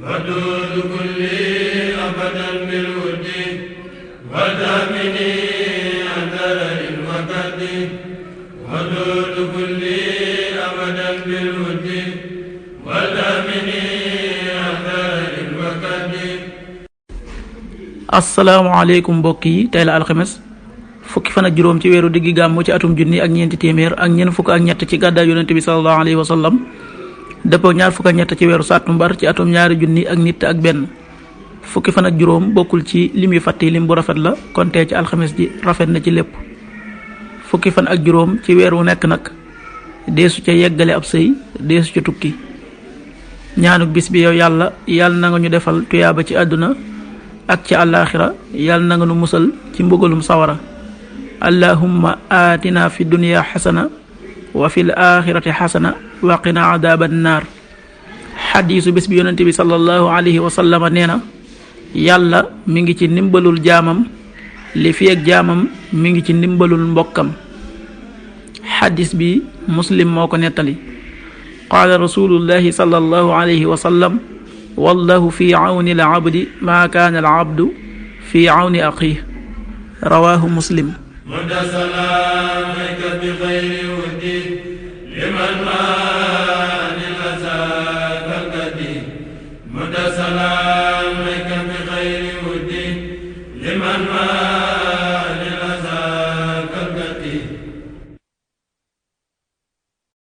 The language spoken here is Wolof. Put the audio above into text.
ودود كلي أبدا بالود ودامني عن درر وكد ودود كلي أبدا بالود ودامني عن درر وكد. asalaamaaleykum mbokk yi, tey la alxames fukki fan ak juróom ci weeru diggi gàmmu ci atum junni ak ñeenti téeméer ak ñeent fukk ak ñett ci gàddaay yonente bi sallallahu alayhi wa sallam dëppoo ñaar fukk ak ñett ci weeru sàttumbar ci atum ñaari junni ak nit ak benn. fukki fan ak juróom bokkul ci lim yu fàtte lim bu rafet la, kon tey ci alxames ji rafet na ci lépp. fukki fan ak juróom ci weer wu nekk nag deesu ca yeggale ab sëy, deesu ca tukki. ñaanuk bis bi yow yàlla na nga ñu defal tuyaaba ci àdduna ak ci àllaaxira, yàlla na nga nu musal ci mbugalum sawara. allahumma aatina fi dunya xasana wa fil axirati xasana wa qina adaaban naar. xadiisu bis bi yonente bi sallallahu alayhi wa sallama nee na yàlla mi ngi ci ndimbalul jaamam li fi ak jaamam mi ngi ci ndimbalul mbokkam. xadiis bi muslim moo ko nettali. qaala rasulullahi sallallahu alayhi wa sallam wallahu fi awni al abdi maa kaana al abdu fi awni axiih. rawaahu muslim. مد سلامك بخير ودي لمن مان الأسى كالقدي مد سلامك بخير ودي لمن مان